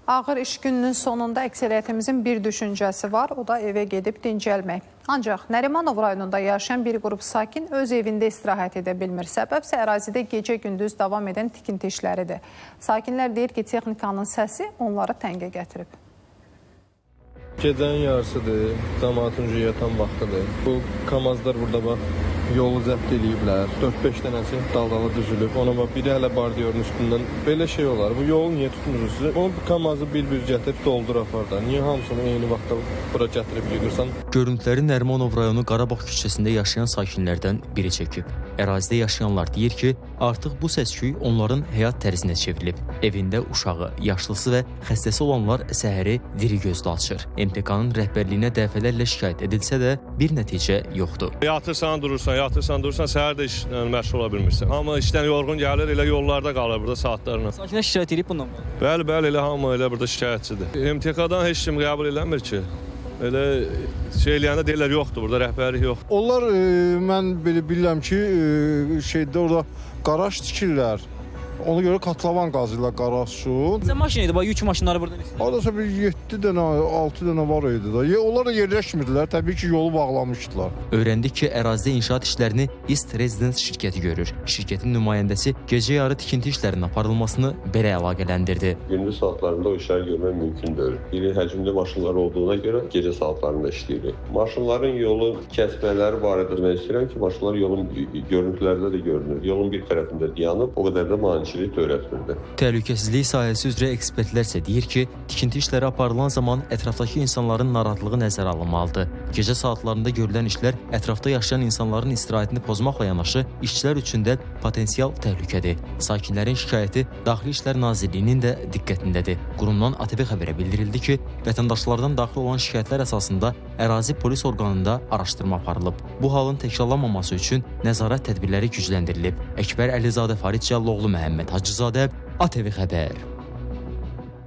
Ağır iş gününün sonunda əksəriyyətimizin bir düşüncəsi var, o da evə gedib dincəlmək. Ancaq Nərimanov rayonunda yaşayan bir qrup sakin öz evində istirahət edə bilmir. Səbəbsə ərazidə gecə-gündüz davam edən tikinti işləridir. Sakinlər deyir ki, texnikanın səsi onları təngə gətirib. Gecənin yarısıdır, cəmaatın yatan vaxtıdır. Bu kamazlar burada bax, yolu zəbt eləyiblər. 4-5 dənəsi dal-dala düzülüb. Ona bax, biri hələ bardiyorun üstündən. Belə şey olar. Bu yolu niyə tutmursunuz? Onu kamazı bir-bir gətirib doldur apar da. Niyə hamısını eyni vaxtda bura gətirib yığırsan? Görüntüləri Nərimanov rayonu Qarabağ küçəsində yaşayan sakinlərdən biri çəkib. Ərazidə yaşayanlar deyir ki, artıq bu səs-küy onların həyat tərzinə çevrilib. Evində uşağı, yaşlısı və xəstəsi olanlar səhəri diri gözlə açır. MTK-nın rəhbərliyinə dəfələrlə şikayət edilsə də bir nəticə yoxdur. Yatırsan, durursan, yatırsan, durursan, səhər də işlə məşğul ola bilmirsən. Hamı işdən yorğun gəlir, elə yollarda qalır burada saatlarla. Sakinlər şikayət edib bundan mı? Bəli, bəli, elə hamı elə burada şikayətçidir. MTK-dan heç kim qəbul eləmir ki. Elə şey eləyəndə deyirlər yoxdur, burada rəhbərlik yoxdur. Onlar mən belə bilirəm ki, şeydə orada qaraj tikirlər. Ona görə katlavan qazırlar qaraj üçün. Neçə maşın idi? Bax, yük maşınları burada neçə? Hardasa bir 7 dənə, 6 dənə var idi da. Onlar da yerləşmirdilər, təbii ki, yolu bağlamışdılar. Öyrəndik ki, ərazidə inşaat işlərini East Residence şirkəti görür. Şirkətin nümayəndəsi gecə yarı tikinti işlərinin aparılmasını belə əlaqələndirdi. Gündüz saatlarında o işləri görmək mümkün deyil. İri həcmli maşınlar olduğuna görə gecə saatlarında işləyirik. Maşınların yolu kəsmələri barədə demək istəyirəm ki, maşınlar yolun görüntülərdə də görünür. Yolun bir tərəfində dayanıb, o qədər də maneçilik törətmirdi. Təhlükəsizlik sahəsi üzrə ekspertlər isə deyir ki, tikinti işləri aparılan zaman ətrafdakı insanların narahatlığı nəzərə alınmalıdır. Gecə saatlarında görülən işlər ətrafda yaşayan insanların istirahətini pozmaqla yanaşı işçilər üçün də potensial təhlükədir. Sakinlərin şikayəti Daxili İşlər Nazirliyinin də diqqətindədir. Qurumdan ATV xəbərə bildirildi ki, vətəndaşlardan daxil olan şikayətlər əsasında ərazi polis orqanında araşdırma aparılıb. Bu halın təkrarlanmaması üçün nəzarət tədbirləri gücləndirilib. Əkbər Əlizadə, Farid Cəlloğlu, Məhəmməd Hacızadə, ATV xəbər.